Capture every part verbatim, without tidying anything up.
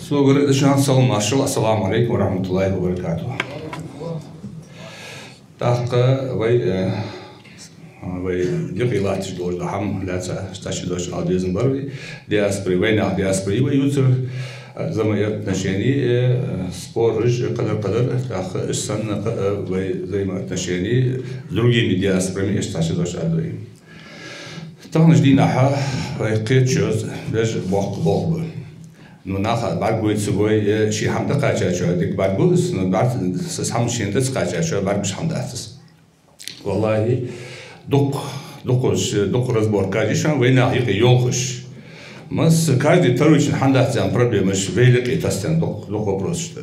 Согара дашан салам маршал, ассаламу алейкум ва рахматуллахи ва баракатуху. ТӀаккха вай, э, вай юкъе латташ дола хӀама лаьца, стачи дош ал безам бар вай, диаспори, вайнах диаспори вай юцар, э, взаимоотношени, э, спораш, э, кадар-кадар, тӀаккха иш санна, э, вай взаимоотношени с другими диаспорами, иш стачи дош ал вай. Таханаш дийнахьа вай кхетачоз беш боккха болх ба. Ну, наха бӀаргагой ца гой, э, ший хӀама дӀакхачачоа дика бӀаргагу из, ну, бӀарг-, с-, хӀама шийна дӀа ца кхачачоа бӀаргагуш хӀама дац из. Валлахи, дукха, дукха, дукха разборкаш я шоана вайнаха юкъе йолхаш. Масса, каждый второй чин хӀана дац аьнна проблемаш вай юкъе тасденна дукха, дукха вопросаш да.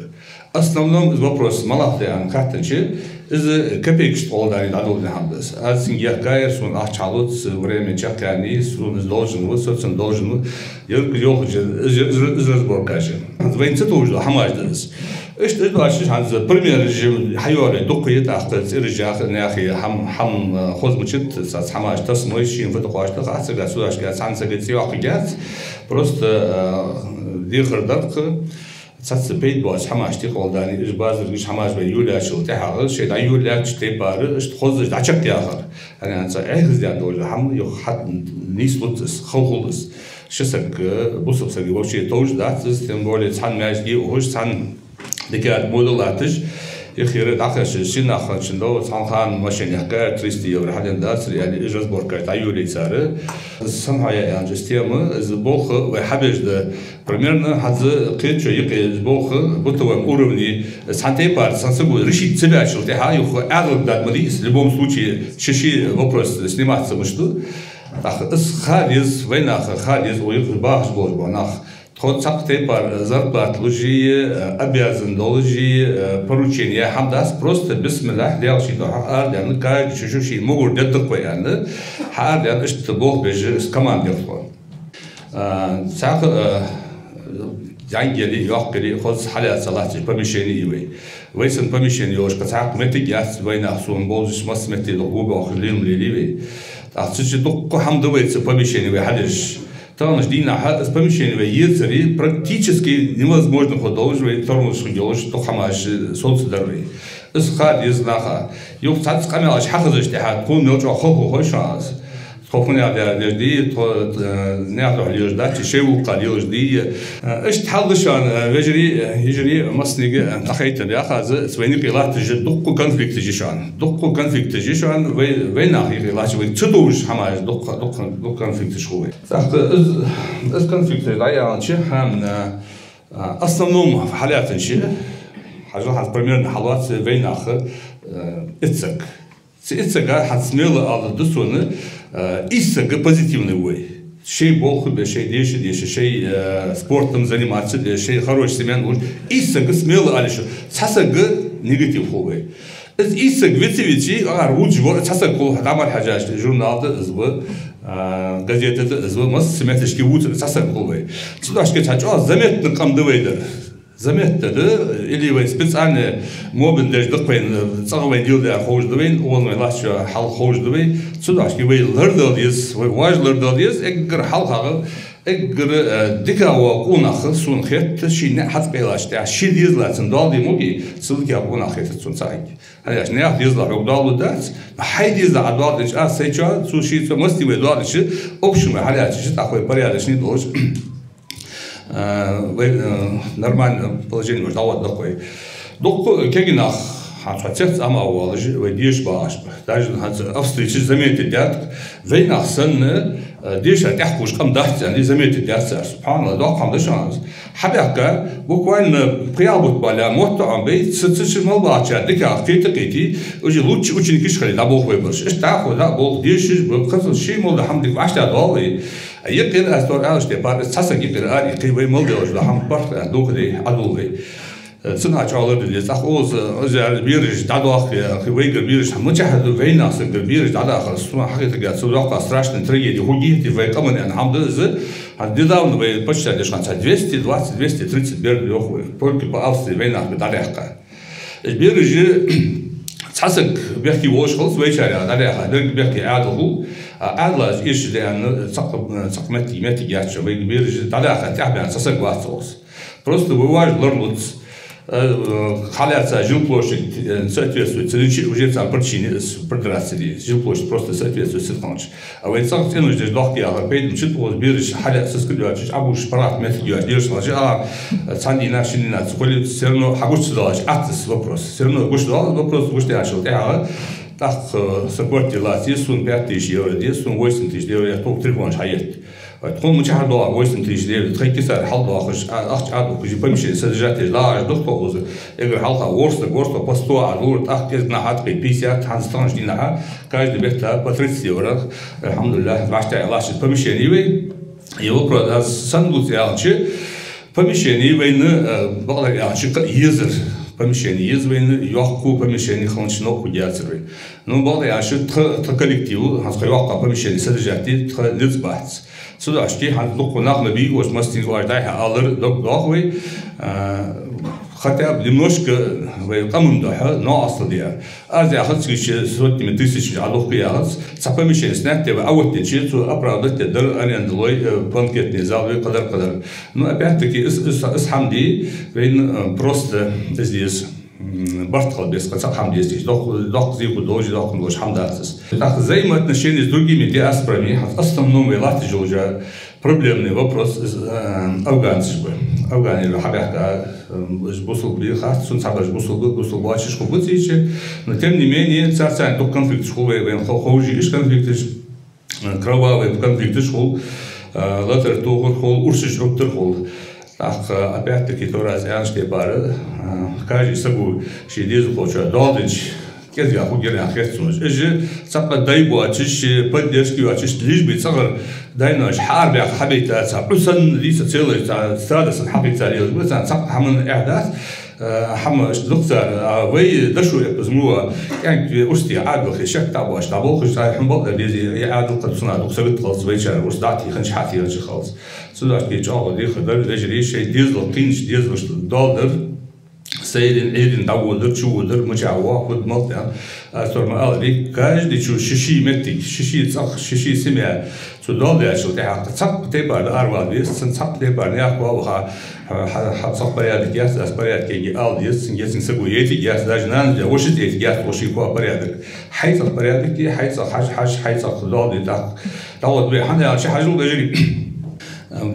Основном из вопрос малахь да аьнна хаьттача, из копейкашта гӀолла дӀадоладаь хӀама да из. Аз цунга яхкаяр, сона ахча хьалуц, время чакхъяьннай, сона из должен ва, со цунна должен ва. Ер йолхаш, из, из, из разборкаш я. ХӀанз вайна ца товш дола хӀамаш да из. Иштта из доацаш, хӀанз примераш хьайоалае дукха я, тӀаккха цӀераш яха, наьха хӀама, хӀама, э, хозмачит, цхьацца хӀамаш тасмой, шийна фу тӀакхоачаш да, хьацага, цудашка, цхьан сага цӀи йоаккхаргьяц. Просто, э, дехар дар-кх. Цхьацца пайда боаца хӀамаш тӀакхолладаьннай, уж базаргаш хӀамаш вай йолаяьчул тӀехьагӀа, шоай дӀайолаяьча тайпара, иштта хозаш дӀачакхъяхар. ХӀана аьлча Ӏехаздаь дола хӀама юха хьа нийслуц из, халхалу из. Ши саг, бусалба саг вообще товш дац из, тем более цхьан маьждиге ухаш, цхьан декада мода латташ, ихира дӀакхаьчача, ши нах хинначун дов, цхьан хана машен яхкаяр, триста евро хьаденна дацар, аьле, уж разборкаш дӀайолаяй цар. Самхьая аьнна, из тема, из болх вай хьабеш да, примерно, хӀанз кхетачо юкъе из болх бытовом уровне, цхьан тайпара цхьан саго решить ца баьчул тӀехьагӀа, юха Ӏаьдалга дад ма дий из, в любом случае, ши-ши вопрос сниматься мишта ду. ТӀаккха из ха деза, вайнаха ха деза, укх юкъе бахаш болаш бола нах. Тхо цхьаккха тайпара зарплата луш а, обязан долаш а, поручени яь хӀама дац, просто бисмиллахь, Даьла ший духьа арадаьнна, каждый шу-шу ший могар дергда-кх вай аьнна, хьаарадаьнна, иштта болх беш, команда я тхо. А, цхьаькха, а, зӀамига яле, йоккха яле, хоза хьалаьца латташ помещени я вай. Вай санна помещени йолаш кхы цхьаккха моттиг яц, вайнах сона бовзаш, масса метте дукха го боахаш лела ма лелий вай. ТӀаккха цу чу дуккха хӀама да вай цу помещене вай хьадеш. Таханаш дийнахьа из помещени вай ецаре практически невозможно хӀама долаш, вай тормозаш хӀама йолаш, дукха хӀамаш соцадар вай. Из ха деза наха. Юха цхьацца къамаьлаш хьахезача тӀехьа, тхона мел чӀоагӀа халхалу хой шоана из. Тхо фуннагӀа дер деш дий, тхо, э, наьха духьа лелаш дац, шоай гӀулакх лелаш дий. Э, иштта хьал да шоана, э, вежарий, э, йижарий, массанега, э, дӀахайтар яхаш, из вайна юкъе латташ дуккха конфликташ я шоана. Дуккха конфликташ я шоана, вай, вайнаха юкъе латташ, вайна ца товш хӀамаш, дуккха, дуккха, дуккха конфликташ хул вай. ТӀаккха из, из конфликташ дӀаяьлча, хӀама, э, а, основном хьалаьцача, хьажал хӀанз примерно хьалоац вайнаха, э, итт саг. Цу итт сага хӀанз смело ала да сона, э, ийс саг позитивни ва вай. Шоай болх беш, шоай деша деш, шоай, э, спортом заниматься деш, шоай хороший семьян луш. Ийс саг смело ала йиш я, цхьа саг негатив хул вай. Из ийс саг веце-веце, ара вувцаш вар, цхьа саг хул, дӀа мара хьежача, журнала тӀа из ва, а, газета тӀа из ва, масса метташка вувцар цхьа саг хул вай. Цудухьа цхьа чӀоагӀа заметни къам да вай дар. Заметни да, или вай специально мобин деш да-кх вайна, цӀагӀа вайна дилда ховш да вайна, укхаза вай латтача хьал ховш да вай. Цудухьа вай лардала деза, вай вож лардала деза, эггара хьалхагӀа, эггара, э, дика вола къонах, сона хет, ший наӀар хьацӀакъайлача тӀехьа, ший дезала цунна доал де моги, цул дика къонах хетац сона цхьаккха. ХӀана аьлча наьха дезала хьога доал лургдац, хьай дезала Ӏа доал дича, а, сай чоа, цо ший цо масти вай доал дича, общем вай хьалаьцача, тӀаккха вай порядочни долаш, а, вай, а, нормально положени вай дӀагӀоргда-кх вай. Дуккха кегий нах, хӀанз цхьа цец Ӏама воалаш, вай деша багӀаш ба. Даже хӀанз Австрийча заметить даьд-кх, вайнах санна, э, деша тӀехьакхувш къам дац аьнна, заметить даьд цар. СубхьаналлахӀ, доккха хӀама да шоана из. Хьабаьхка, буквально пхи-ялх бутт бале, мотт Ӏомабай, цу, цу чу мел бахачар дикагӀа кхета-кхетий, уже лучший ученикаш хиле, дӀаболх вай бараш. Иштта дӀахо дӀаболх, дешаш ба, кхы цу ший мел дола хӀама дика вӀаштӀехьадоал вай. Юкъера аз тхьовра аьлча тайпара, цхьа саг юкъера ара иккхе, вай мел долаш дола хӀама барх, а, духаде Ӏадул вай. Э, цунах чӀоагӀа ларда деза. ТӀаккха укхаза, э, из яр бераш дӀадоахе, э, вайгара бераш, мичахьа да вайнах сагагара бераш дӀадахар, сона хьахетаргьяц, цу доккха страшная трагедия хургья-те вай къаман аьнна хӀама да из. ХӀанз недавно вай подсчитать деш хана цхьа двести двадцать, двести тридцать бер да йоах вай, только по Австрии вайнахага дӀадаьхка. Уж бераш, цхьа саг бехке волаш хилац вайчарех дӀадаьха, берригаш бехке Ӏаьдал хул, а Ӏаьдала уж эшаш да аьнна, цхьаккха, цхьаккха моттиг, моттиг яц шоана, вайгара бераш дӀадаьха тӀехьабаьнна цхьа саг вац укхаза. Просто вываживать лоруц. Э, э, хьалаьца жилплощадь, э, соответствует. Цилинчи уже цан причины с-, придраться ли. Жилплощадь просто соответствует сытканч. А вай цах цену здесь дохки, а пейдем чит оз бириш, хьаля сыскыдуачи, а буш парат метрдуачи, дирш лажи, а, цан дина, шин дина, цуколи, все равно хагуш цудалач, атыс вопрос. Все равно гуш дал вопрос, гуш дяшил, тяга. Так, э, соквартилась, есть сум пять тысяч евро, есть сум восемь тысяч евро, я только телефон шаерт. Тхо мучахьа доагӀа восемь тысяч девять, тхай кисар хьал доахаш, а, ахча а духкажи помещение содержатель, да, аж духтал уза. Эгер хьалха ворста, ворста по сто а лур, тах кез на хат кай пятьдесят, ханз танш дина ха, каждый бетта по тридцать евро. Алхамдулиллах, вашта лашит помещение вей. И вопрос, а сан дуц ялчи, помещение вейны, э, бакъда ялчи ка езер. Помещение ез вейны, йохку помещение ханч ноху дяцер вей. Ну, бакъда ялчи тха, тха коллектив, ханз ка йохка помещение содержатель, тха лиц бац. Цудашки хьан дукху нах ма бий, ош мастин ош дай ха алар дог дохвей, а, хотя бы немножко вай камун доха, но астадия. Аз яхац кичи сотнями тысяч а духку яхац, ца помещение снять тебе, а вот не че, цу оправдать те дар арендалой, э, банкетный зал вей кадар кадар. Ну, опять-таки, ис, ис, ис хамди, вейн, э, просто здесь. М, барт хал бес, ка цахам десиш, дох, дох зиху должи, дох лош хам датсис. Так, взаимоотношения с другими диаспорами, основном вай латыш уже проблемный вопрос, э, афганцы бы. Афгане хабяхта, э, бусул би хат, сун сабаш бусул бы, бусул бачиш хубыцичи. Но тем не менее, царцан дух конфликт школы, вен хо-, хожи иш конфликт иш. Кровавый конфликт хул, э, латар тухур хул, уршиш оптар хул. Так, э, опять-таки, то раз янш те пары, э, каждый сагу ши дезу хоча, долдыч, кезга хугер ан херцунуш. Эжи, цапа дай буачиш, поддержки буачиш, лишь бы цагар дайнош, харбя хабита, ца, плюсан, лиса целый, ца, страда сан хабита, лиос, ца, цап хаман эхдас, Э, хама луксар, а, вай дашу я позмуа, кянк ве усти адл хи шак табаш, табол хи шай хумбал да лези, я адл кад суна дук сагыт халс вай чар, ус дати ханч хати ханч халс. Суда ки чал ди хадар вежри шей дизл, кинч дизл, долдар, сейрин, эйрин, давулдар, чувулдар, муча ва, худ малтян. А сторма ал ри, каждый чу шиши метик, шиши цах, шиши семья. Цу долдачил тяха цап те бар арвал вес, сан цап те бар, я хва ха, ха, ха, цап порядок, я, ас порядке ги ал вес, сан гесин сагу ети, я, даже нан, я, ошит ети, я, оши хва порядок. Хай цап порядок, я, хай цап хаш, хаш, хай цап долды так. Да вот бе, хан я, чи хажул да жири.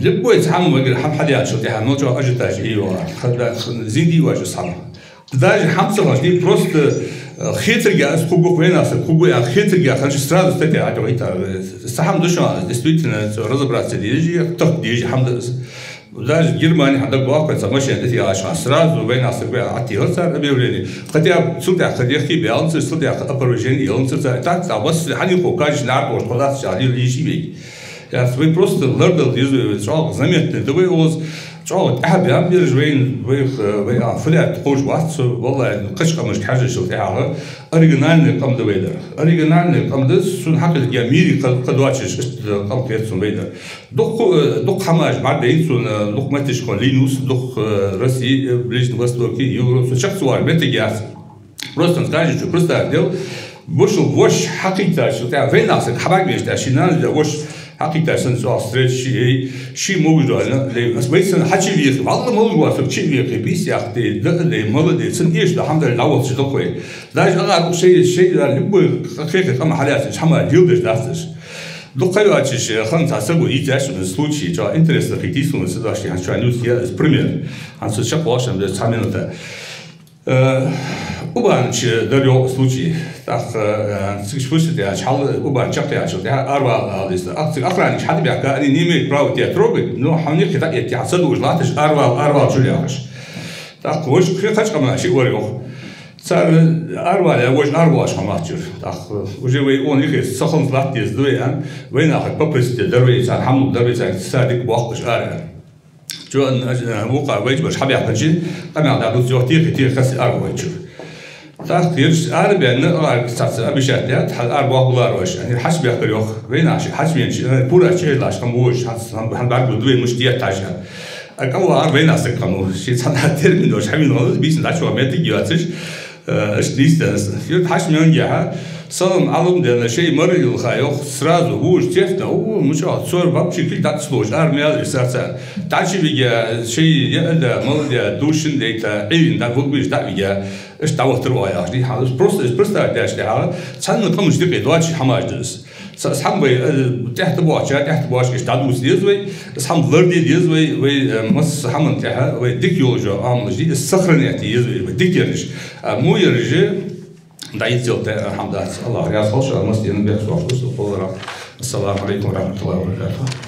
Любой цам вагир, хам хадя, чил тяха, но чо ажитаж и вала. Хада, зинди важу сам. Даже хамсалаш, ты просто, э, хитрый, а с кугу хвена, с кугу, а хитрый, а хочу сразу с этой, а то это, э, сахам душо, действительно, разобраться, дежи, так дежи, хам да, даже в Германии, хам да, главка, ца машина, эти, а сразу война с тобой, а ты, вот, объявление. Хотя, сюда, хотя, хи, бяланцы, сюда, опровержение, и он, сюда, так, а вот, они, хо, каждый, на, вот, куда, сейчас, лишь, лишь, я свой просто лордал, заметный, да вы, у вас, чӀоагӀа тӀехьа бян бирж вайн, вайх, вай, а, фулят хож вац, валлай, качкъамаш хьажашал тӀехьагӀа. Оригинальный къам да вайдар. Оригинальный къам да, сун хьакъил я мири къад-, къадвачаш, къам кет сун вайдар. Дукх, э, дукх хӀамаш бардайн сун, э, дукх матиш кон линус, дукх, э, России, э, Ближний Восток, Европа, сун чаксувар метаг яц. Просто скажи, что просто отдел вышел вош хьакъикъа, что ты война с хабак вещь, да, шинан, да, вош хьакъикъа, сан, со, встречи, эй, ши могу жуана, лей, вейсан хачи вих, валла могу вас, чи вих, бис яхты, да, лей, молодец, сан еш, да, хамда, да, вот, что такое. Даже ага, шей, шей, да, любой, как, как, там, халясыш, хама, дилдыш, дастыш. Духайвачиш, хан, та, сагу, и тяж, случай, чё, интересно, какие суммы, сюда, что я хочу, а, нюс, я, пример. Ан, со, чак, лошам, да, цаминута. Э, убан чи дарё случай. Так, э, цигш пусть я чал убан чак я чал, я арвал алис. Ах, циг охранник хад бяка, они не имеют права тебя трогать, но хани хита я тебя саду уж латыш арвал, арвал чуляхаш. Так, вож хи хач камна ши орёх. Цар арвал я вож арвал шаматчур. Так, уже вы он их сахан латис дуян, вы на хак попросите дарвей цар хаму дарвей цар садик бохкаш арвал. Чё, а, а, вука вайч баш хабяхкачи, къамял да дут ёх тихи, тихи каси арбойчу. Так, ерш арбян, ар цац обещать, да, ар бах булар ваш. Они хаш бяхкар ёх, вейна ши, хаш венчи, э, пура чей лаш, кам вож, хас, хам, хам бар гу дуй муш диет тажа. А кам ва ар вейна сек кам, ши цана термин ваш, хамин ваш, бисин да чё мети гиациш. Э, ш-, действительно, ш-, ш-, хаш мён геха, Салам Ӏалам дена, шоай марра йилла ха йоах, сразу вуж тефна, у, муча, цор вообще кил дац луж, ар мел и сарца. Дачи вига, шоай я да, мал да, душин дейта, ивин да, вугвиш да вига. Иш даватр ва яхни, ха, просто, иш просто даш да, ха. Цан на помощь дикай, дочи хамаж дус. Сам бай, тяхта боча, тяхта боча, иш дадус дезвай, сам ларди дезвай, вай, мас хаман тяха, вай дик йолжо, амлжи, сохранять дезвай, вай дик яриш. Му яржи, да и цел те, хамдат. Аллах, я слушал, мас дин бех, слушал, слушал, Аллах. Ассаламу алейкум ва рахматуллахи ва баракатуху.